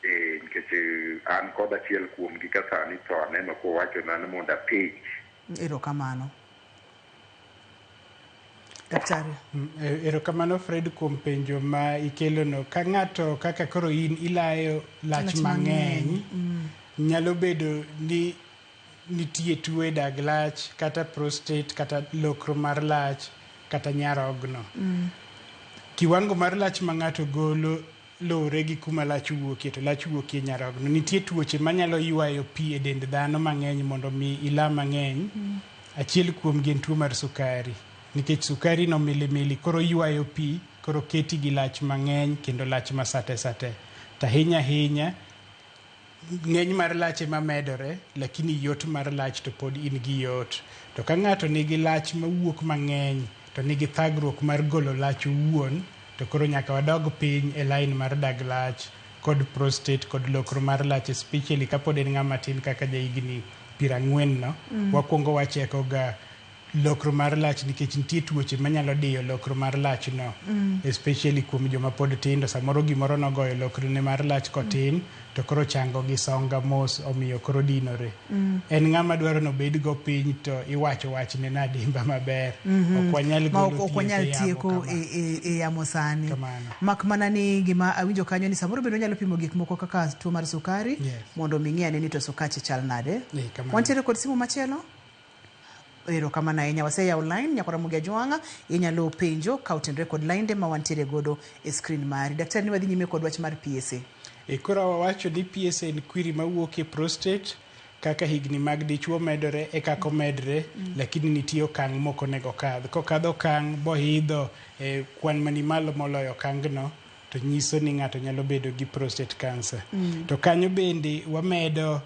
Nikech an kod achiel kuomgi ka sani to aneno kowachona ni mondo apenj. Erokamano. Daktari. Erokamano Fred kuom penjo ma ikelono. Ka ng'ato kaka koro in ilayo lach mang'eny, nyalo bedo ni nitie tuo e dag lach kata prostate kata lokro mar lach kata nyarogno. Kiwango mar lach ma ng'ato golo luwore gi kuma lach wuokie, to lach wuokie nyarogno. Nitie tuoche manyalo ywayo pi e dend dhano mang'eny mondo mi ila mang'eny. Achiel kuomgi en tuo mar sukari. Nikech sukari no milimili koro ywayo pi, koro keti gi lach mang'eny kendo lach masate sate. To ahinya ahinya, ng'eny mar lach ema medore, lakini yot mar lach to pod in gi yot. To ka ng'ato nigi lach mawuok mang'eny, to nigi thagruok mar golo lach owuon, to koro nyaka wadog piny e line mar dag lach kod prostate kod lokro mar lach, especially kapod en ng'ama tin kaka jahigni 40 no. Wakwongo wacheko ga lokro mar lach nikech nitie tuoche manyalo diyo lokro mar lach no. Especially kuom joma pod tindo, samoro gimoro nogoyo lokrone mar lach kotin, to koro chango gi songa mos omiyo koro dinore. En ng'ama dwaro nobed go piny to iwacho wachne nadimba maber. Ok wanyal Ma golo ok wanyal thieth e yamo tieko kama. e yamo sani. Kamano. Mak mana ni gima awinjo kanyo ni samoro bende onyalo pimo gik moko kaka tuo mar sukari mondo mi ng'i ane ni to sukache chal nade. Kamano. Wantiere kod simu machielo? Erokamano ahinya. Waseyawo line nyakwara Mugia Jwang'a, inyalo penjo ka otenore kod line ma wantiere godo e screen mari. Daktari, ni wadhi nyime kod wach mar PSA. Koro wawacho ni PSA en kwiri mawuok e prostate, kaka higni mag dichuo medore e kaka omedre, lakini nitie okang' mok onego okadh. Kokadho okang' boidho e kwan mani malo moloyo okang'no, to nyiso ni ng'ato nyalo bedo gi prostate cancer. To kanyo bende wamedo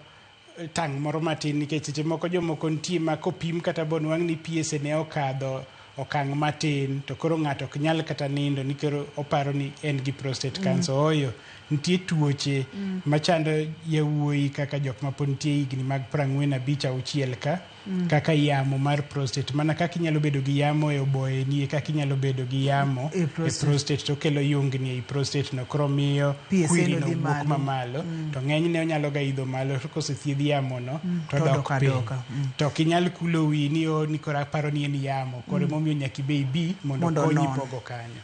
tang' moro matin nikech seche moko jomoko nitie ma kopim kata bonwang' ni PSA ne okadho okang' matin to koro ng'ato ok nyal kata nindo ni koro oparo ni en gi prostate cancer. Ooyo, nitie tuoche machando yawuoyi kaka jok ma pod nitie higni mag 45 6 ka, kaka yamo mar prostate. Mana kaka inyalo bedo gi yamo e oboyeni e kaka inyalo bedo gi yamo E e prostate. prostate to okelo yungni ei prostate no, koro miyo PSA kwiri no no dhi wuok malo. mamalo. To ng'enyne onyalo ga idho malo to kosethiedh yamo no to To dok dok piny. adoka. To ok inyal kulo wiyi ni o ni koro aparo ni en yamo. Koro emomiyo nyaka ibe ibi mondo Mondo konyi onon. pogo kanyo.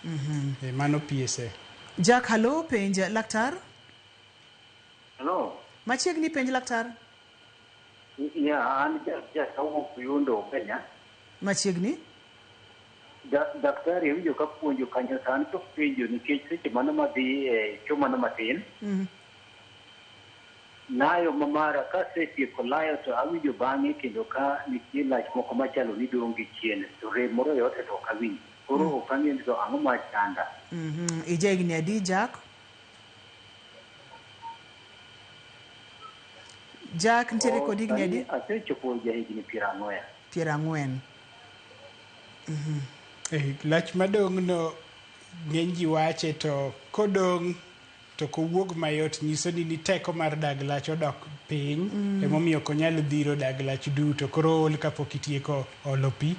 Mano PSA. Jack, hello, penj laktar. Hello. Machiegni, penj laktar. Yeah, an Jack awuok Uyundo, Kenya. Machiegni. Daktari awinjo ka puonjo kanyo to an to penjo nikech seche mano madhi e cho mano matin, layo ma mara kasetieko layo to awinjo bang'e kendo ka nitie lach moko machalo ni dong' gi chien to rem moro yote to ok awinj. Koro ok ang'eyo ni to ang'o machanda. Ija higni adi, Jack? Jack, nitiere kod higni adi? Asechopo jahigni 40. 40. Lach madong' no ng'eny ji wache to kodong' to kowuog mayot nyiso ni teko mar dag lach odok piny. Emomiyo ok onyal dhiro dag lach duto, koro ool kapok itieko olo pi.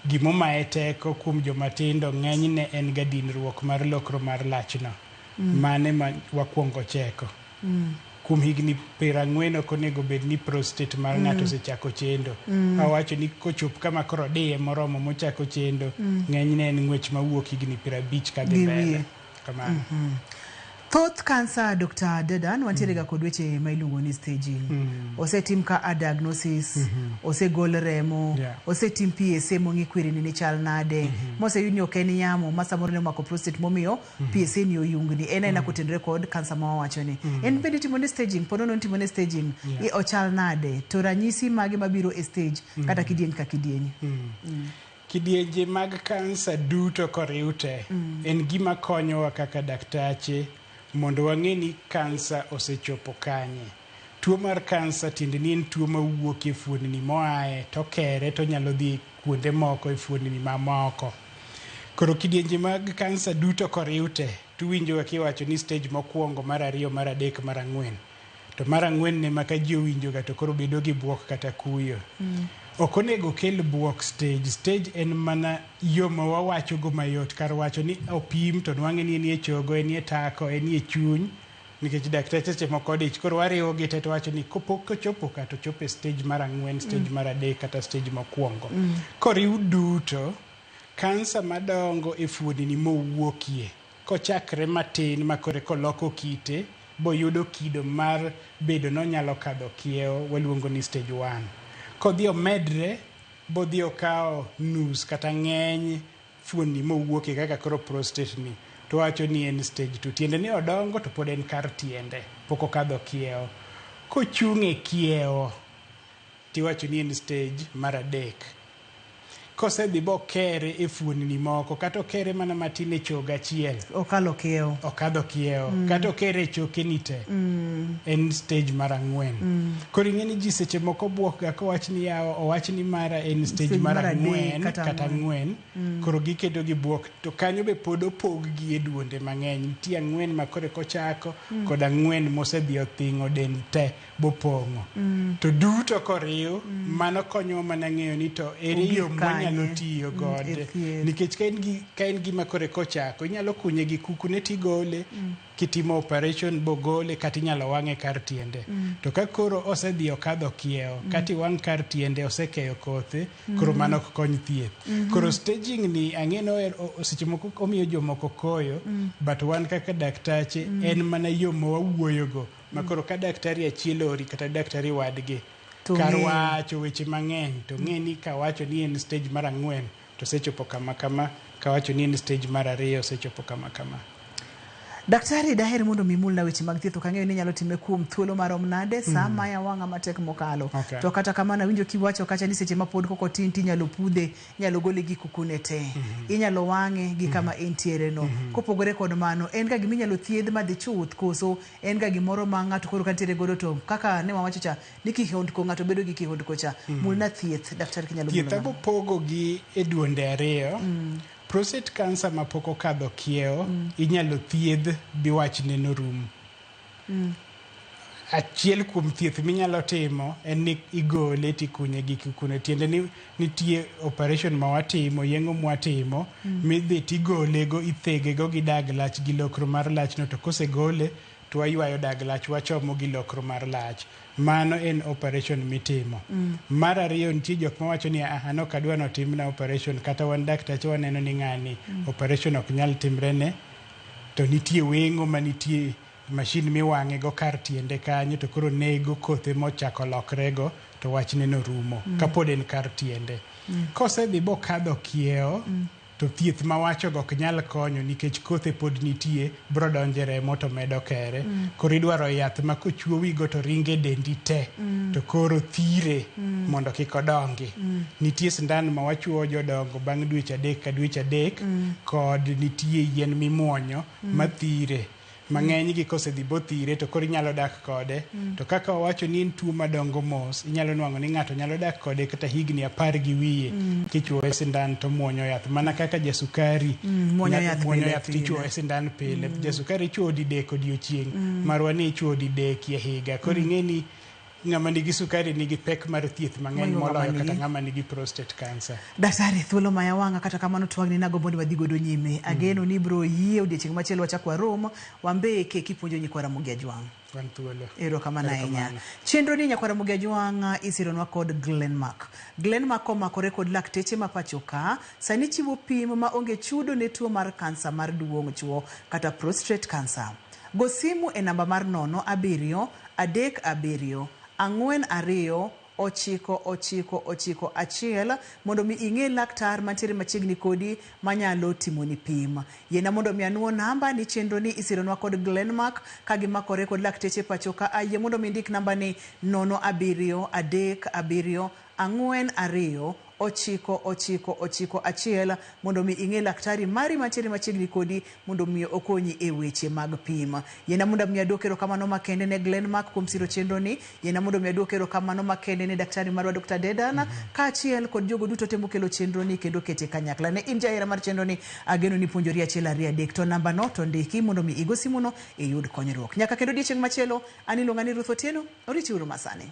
Gimomaye teko kuom joma tindo ng'enyne en ga dinruok mar lokro mar lachno. Mane ma wakwongo cheko. Kuom higni 40 ok onego bed ni prostate mar ng'ato osechako chendo. Awacho ni kochop kama koro diye moromo mochako chendo, ng'enyne en ng'wech mawuok higni 50 kadhi Gi mbele. wiye. Kamano. Thoth kansa, Dr. Dedan, wantiere ga kod weche ma iluongo ni staging. Osetim ka a diagnosis, osegol remo, osetim PSA mong'i kwerini ni chal nade, moseyud ni ok en yamo ma samoro ne omako prostate momiyo PSA ni oyungni, en aena kotenore kod kansa ma wawacho ni. En bende itimo ne staging, po nono itimo ne staging, ochal nade, to ranyisi mage mabiro e stage kata kidieny ka kidieny. Kidienje mag kansa duto koriw te, en gima konyowa kaka daktache mondo wang'e ni kansa osechopo kanye. Tuo mar kansa tiende ni en tuo mawuok e fuondni moaye to kere to nyalo dhi kuonde moko e fuondni mamoko. Koro kidienje mag kansa duto koriw te, tuwinjo kiwacho ni stage mokwongo, mar 2, mar 3, mar 4. To mar 4 ne ma ka ji owinjoga to koro bedo gi buok kata kuyo. Ok onego kel buok stage. Stage en mana yo ma wawachogo mayot kar wacho ni opim to nwang'e ni enie chogo, enie tako, enie chuny nikech dakteche seche moko odich koro wariwo gi te to wacho ni kopok kochopo ka to chopo e stage mar ang'wen, stage mar adek kata stage mokwongo. Koriw duto, kansa madongo e fuondni mowuokie kochakre matin ma kore koloko kite boyudo kido mar bedo nonyalo kadho kiewo waluongo ni stage 1. Kodhi omedre bodhi okawo nus kata ng'eny fuondni mowuokie kaka koro prostate ni to wacho ni en stage 2 tiende ni odongo to pod en kar tiende pok okadho kiewo. Kochung' e kiewo tiwacho ni en stage mar adek. Kosedhi bokere e fuondni moko kata okere mana matin e chogo achiel Okalo kiewo. okadho kiewo kata okere e chokeni te en stage mar ang'wen. Koro ing'e ni ji seche moko buok ga kowach ni yawa owach ni mara en stage Stage mar mar adek ang'wen kata kata ang'wen. ang'wen koro giketo gi buok to kanyo be pod opog gi e duonde mang'eny nitie ang'wen ma koro kochako kod ang'wen mosedhi othing'o del te bopong'o to duto koriw mano konyowa mana ng'eyo ni to ere Ogik yo mwanyalo kanye? tiyo e gode thieth. nikech ka en gima kore kochako inyalo kunye gi kukune tigole kitimo operation bogole kata inyalo wang'e kar tiende to ka koro osedhi okadho kiewo kata iwang' kar tiende osekeyo kothe koro mano ok kony thieth koro staging ni ang'e ni seche moko omiyo jomoko koyo but wan kaka daktache en mana yo ma wawuoyogo ma koro ka daktari achiel ori kata daktari wadgi To kar ng'eyo. wacho weche mang'eny to ng'e ni kawacho ni en stage mar ang'wen to osechopo kama kama kawacho ni en stage mar ariyo osechopo kama kama. Daktari, daher mondo mi imulna weche mag thieth, ok ang'eyo ni inyalo time kuom thuolo marom nade, sa maya wang'a matek mokalo. Okay. To kata kamano awinjo kiwacho kacha ni seche ma pod koko tin tinyalo pudhe, inyalo gole gi kukune te, inyalo wang'e gi kama entiere no. Kopogore kod mano, en ga gima inyalo thiedh madhi chuth koso en ga gimoro ma ng'ato koro kantiere godo to kaka ne wawacho cha ni kihondko ng'ato bedo gi kihondko cha. Mulna thieth, daktari kinyalo Thieth mulona. abo pogo gi e duonde ariyo. Prostate cancer mapok okadho kiewo inyalo thiedh biwachne norum. Achiel kuom thieth minyalo timo en ni igole tikunye gi kikune tiende ni nitie operation ma watimo yeng'o mwatimo midhi tigolego ithegego gi dag lach gi lokro mar lachno to kosegole to waywayo dag lach wachomo gi lokro mar lach mano en operation mitimo. Mar ariyo nitie jok mawacho ni "Ah, an ok adwa notimna operation kata wan daktache waneno ni ng'ani operation ok nyal timrene to nitie weng'o manitie mashin miwang'e go kar tiende kanyo to koro nego kothe mochako lokrego to wachne no rumo kapod en kar tiende. Kosedhi bokadho kiewo to thieth mawachogo ok nyal konyo nikech kothe pod nitie bro donje remo to medo kere. Koro idwaro yath ma kochuowigo to ringe dendi te to koro thire mondo kik odongi. Nitie sindan ma wachuowo jodongo bang' dweche adek ka dweche adek kod nitie yien mimuonyo mathire mang'eny gi kosedhi bothire to koro inyalo dak kode to kaka wawacho ni en tuo madongo mos inyalo nwang'o ni ng'ato nyalo dak kode kata higni apar gi wiye kichuoye sindan to muonyo yath mana kaka jasukari Muonyo yath muonyo pile yath pile. tichuoye sindan pile jasukari ichuowo didek odiochieng' marwa ni ichuowo didek e higa koro ing'e ni ng'ama nigi sukari nigi pek mar thieth mang'eny Moloyo ng'ama moloyo kata nigi- ng'ama nigi prostate cancer. Daktari, thuolo maya wang'a kata kamano twagni nagombo ni wadhi godo nyime. Ageno ni ibro yie odiochieng' machielo wachak warom wambeke kipuonjo nyikwa Ramogi Ajwang'. Wan thuolo. Erokamano ahinya. Erokamano. Chenro ni nyakwa Ramogi Ajwang' isironwa kod Glenmark. Glenmark omakore kod lakteche ma pacho ka sani chiwo pim ma onge chudo ne tuo mar kansa mar duong' chuo kata prostate cancer. Go simu e namba mar 0 7 3 7 4 2 9 9 9 1 mondo mi ing'e laktar mantiere machiegni kodi manyalo timoni pim. Yiena mondo mi anuo namba ni chenro ni isironwa kod Glenmark ka gimakore kod lakteche pacho ka. Ayie mondo mi indik namba ni 0 7 3 7 4 2 9 9 9 1 mondo mi ing'e laktari mari mantiere machiegni kodi mondo mi okonyi e weche mag pim. Yiena mondo mi aduok erokamano makende ne Glenmark kuom siro chenro ni. Yiena mondo mi aduok erokamano makende ne daktari marwa Dr. Dedan kaachiel kod jogo duto te mokelo chenro ni kendo kete kanyakla. Ne in jahera mar chenro ni, ageno ni puonjori 1 2 3 to namba no to ndiki mondo mi igo simu no iyud konyruok. Nyaka kendo odiochieng' machielo, an iluonga ni Ruth Otieno, oriti uru masani.